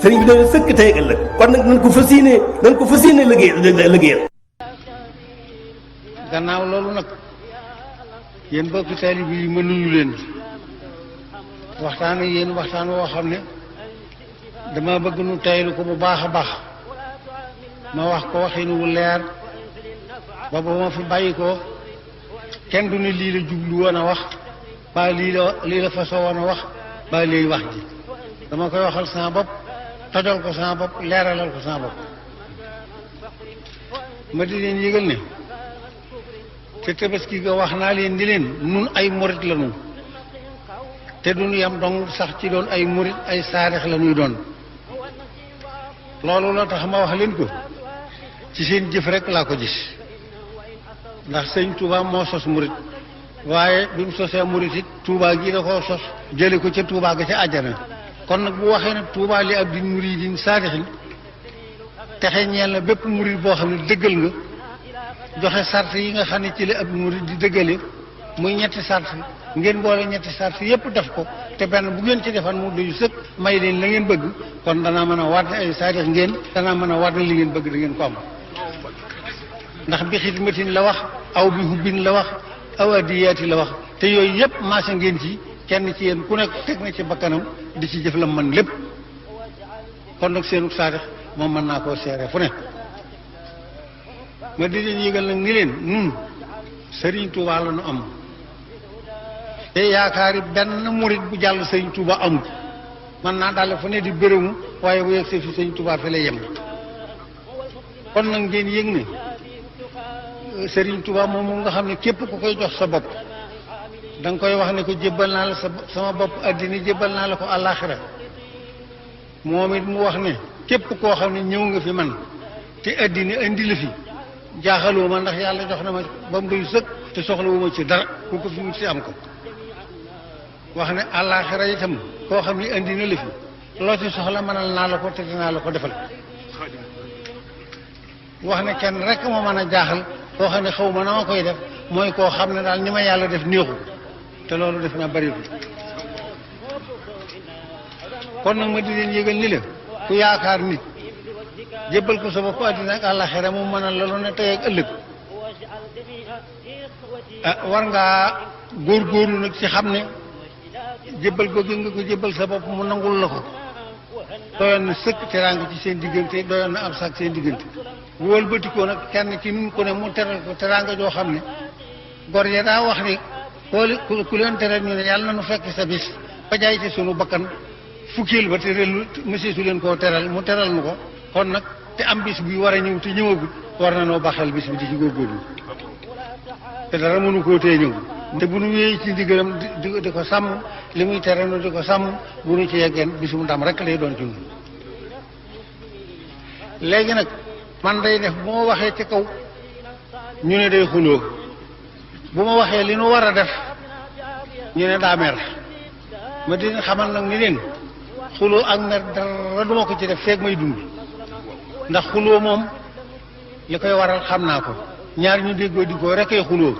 sëriñ bi dana sëkk tey ëllëg kon nag nañ ko fas yéene liggéeyal gannaaw loolu nag yéen bokki taalibe yi ma nuyu leen waxtaan ak yéen waxtaan woo xam ne dama bëgg nu taylu ko bu baax a baax ma wax ko waxinu wu leer ba ba ma fi bàyyi ko kenn du ne lii la jublu woon a wax ba lii la fasoo woon a wax ba léegi wax ji dama koy waxal sama bopp tojal ko sama bopp leeralal ko sama bopp ma di leen yëgal ne te tabaski ga wax naa leen di leen nun ay murit la nun te duñu yam dong sax ci doon ay murit ay saarix la ñuy doon loolu la tax ma wax leen ko ci seen jëf rek laa ko gis ndax sëñ Touba moo sos murit waaye bi mu sosee murit it Touba gi da koo sos jële ko ca Touba ga ca àjjana kon nag bu waxee ne Touba li ab din muridin saarixin texe ñeel na bépp murit boo xam ne dëggal nga joxe sart yi nga xam ne ci la ab murid di dëggale muy ñetti sart ngeen boole ñetti sart yépp def ko te benn bu ngeen ci defan mu doyu sëkk may leen la ngeen bëgg kon danaa mën a waat ne ay saadix ngeen danaa mën a waat ne li ngeen bëgg da ngeen ko am ndax bi xidmatin la wax aw bi hubbin la wax aw adiyaati la wax te yooyu yépp maase ngeen ci kenn ci yéen ku nekk teg na ci bakkanam di ci jëf la man lépp kon nag seenu saadix moom mën naa koo seere fu ne ma di leen yëgal nag ni leen nun Serigne Touba la nu am te yaakaari benn murit bu jàll Serigne Touba amul man naa daal fu ne di bërëmu waaye bu yegsee fi Serigne Touba fi lay yem kon nag ngeen yëg ne Serigne Touba moom nga xam ne képp ku koy jox sa bopp da nga koy wax ne ko jébbal naa la sama bopp addina jébbal naa la ko àllaaxira moom it mu wax ne képp koo xam ne ñëw nga fi man te addina indi la fi jaaxaloo ma ndax yàlla jox na ma ba mu doy sëkk te soxlawu ma ci dara ku ko fi wut si am ko wax ne àllaaxira itam koo xam ne indi na la fi loo ci soxla mënal naa la ko te dinaa la ko defal wax ne kenn rek moo mën a jaaxal koo xam ne xaw ma na ma koy def mooy koo xam ne daal ni ma yàlla def néexu te loolu def na bariwul kon nag ma di leen yëgal ni la ku yaakaar nit jébbal ko sa bopp àddina ak àllaxira mu mënal la lu ne tey ak ëllëg war ngaa góorgóorlu nag ci xam ne jébbal ko gi nga ko jébbal sa bopp mu nangul la ko doyoon na sëkk teraanga ci seen diggante doyoon na ab sax seen diggante bu wëlbatikoo nag kenn ci nun ko ne mu teral ko teraanga joo xam ne gor ya daa wax ne ku leen teral ñu ne yàlla na nu fekk sa bis ba jaay ci sunu bakkan fukkeel ba te relu monsieur su leen koo teral mu teral nu ko kon nag te am bis bi war a ñëw te ñëwagul war na noo baxal bis bi di ci góorgóorlu te dara mënu koo tee ñëw te bu nu wéyee ci ndigalam di ko sàmm li muy tere nu di ko sàmm bu nu ci yeggeen bisum ndam rek lay doon ci ñun léegi nag man day def bu ma waxee ci kaw ñu ne day xuloo bu ma waxee li nu war a def ñu ne daa mer ma dina xamal nag ni leen xuloo ak mer dara duma ko ci def feeg may dund ndax xuloo moom li koy waral xam naa ko ñaar ñu déggoo di ko rekee xuloo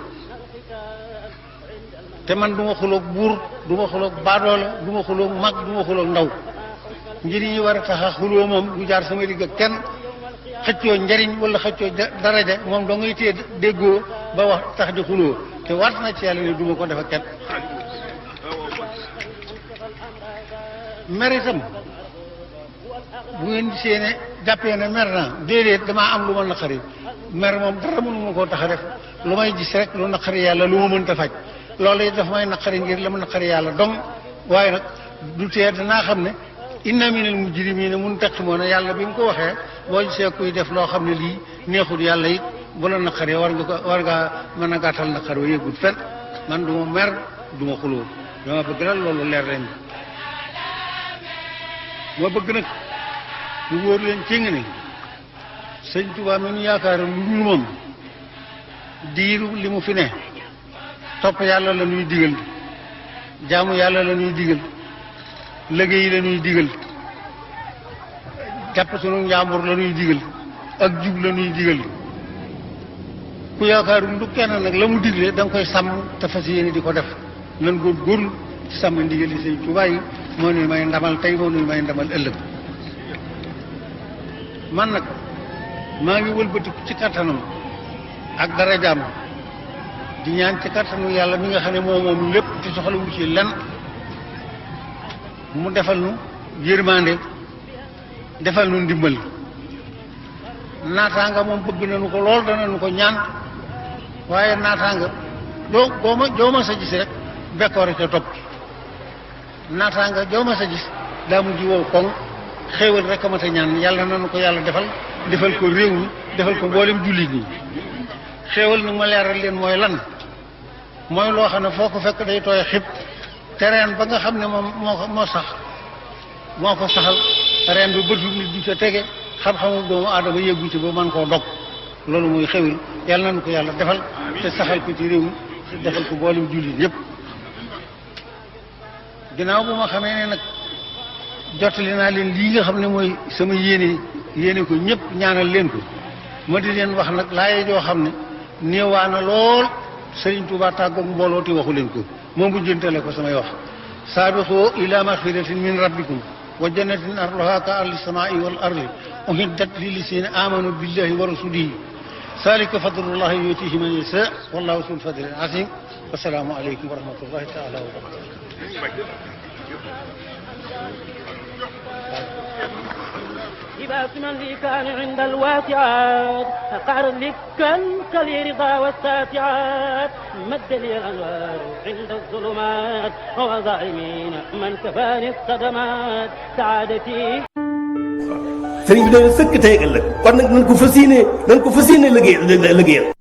te man du ma xuloog buur du ma xuloog baadoola du ma xuloog mag du ma xuloog ndaw njëriñ yi war a tax a xuloo moom du jaar sama digg ak kenn xëccoo njariñ wala xëccoo daraja moom doo ngay téye déggoo ba wax tax di xuloo te waat na ci yàlla ne du ma ko def ak kenn mer itam bu ngeen gisee ne jàppee ne mer naa déedéet damaa am lu ma naqari mer moom dara mënu ma koo tax a def lu may gis rek lu naqari yàlla lu ma mënta faj loolu it dafa may naqari ngir la ma naqari yàlla dong waaye nag du tee danaa xam ne inna minal mujrimina muntaqimoona yàlla bi mu ko waxee boo gisee kuy def loo xam ne lii neexul yàlla it bu la naqaree war ngaa mën a gàttal naqar wa yëggut fen man du ma mer du ma xuloo dama bëgg nag loolu leer leen ma bëgg nag lu wóor leen ci nga ne sëñ Tuubaa mi ñu yaakaar lu dul moom diiru li mu fi ne topp yàlla la ñuy digal jaamu yàlla la ñuy digal liggéey la ñuy digal jàpp sunu njàmbur la ñuy digal ak jub la ñuy digal ku yaakaarul du kenn nag la mu digle da nga koy sàmm te fas yéene di ko def nan góorgóorlu ci sàmm ndigal yi sëñ Tuubaa yi moo nuy may ndamal tey moo nuy may ndamal ëllëg man nag maa ngi wëlbatiku ci kattanam ak darajaam di ñaan ci kattanu yàlla mi nga xam ne moom lépp ci soxla wu ci lenn mu defal nu yërmande defal nu ndimbal naataanga moom bëgg nañu ko lool danañu ko ñaan waaye naataanga joo ma sa gis rek bekkoore ca topp naataanga joo ma sa gis daa mujj wow koŋ xéewal rek a mat a ñaan yàlla nañu ko yàlla defal ko réew mi defal ko mboolem jullit ñi xéewal nag ma leeral leen mooy lan mooy loo xam ne foo ko fekk day tooy xib te reen ba nga xam ne moom moo ko saxal reen bi bëtu nit du ca tege xam-xamu doomu aadama yëggu ci ba mën koo dog loolu mooy xéwal yàlla nañu ko yàlla defal te saxal ko ci réew mi defal ko mboolem jullit yépp ginnaaw bu ma xamee ne nag jottali naa leen lii nga xam ne mooy sama yéene ko ñëpp ñaanal leen ko ma di leen wax nag laaye joo xam ne néewaa na lool Sëriñ Tuubaa tàggoog mbooloo te waxu leen ko moom bu jëntale ko samay wax saabiqu ila maxfiratin min rabbikum wa jannatin arduha ka ardi samaa'i wal ardi uhiddat lillazina amanu billahi wa rasulihi zalika fadlullahi yutihi man yasha wallahu zul fadlil azim wasalaamu aleykum wa rahmatullahi taala wa barakatuh لباس من لي كان عند الواسعات قعر لكا كلي رضا والساتعات مد لي الانوار عند الظلمات وظالمين من كفاني الصدمات سعادتي sëriñ bi doon sëkk tey ëllëg kon nag nañ ko fas yéene liggéey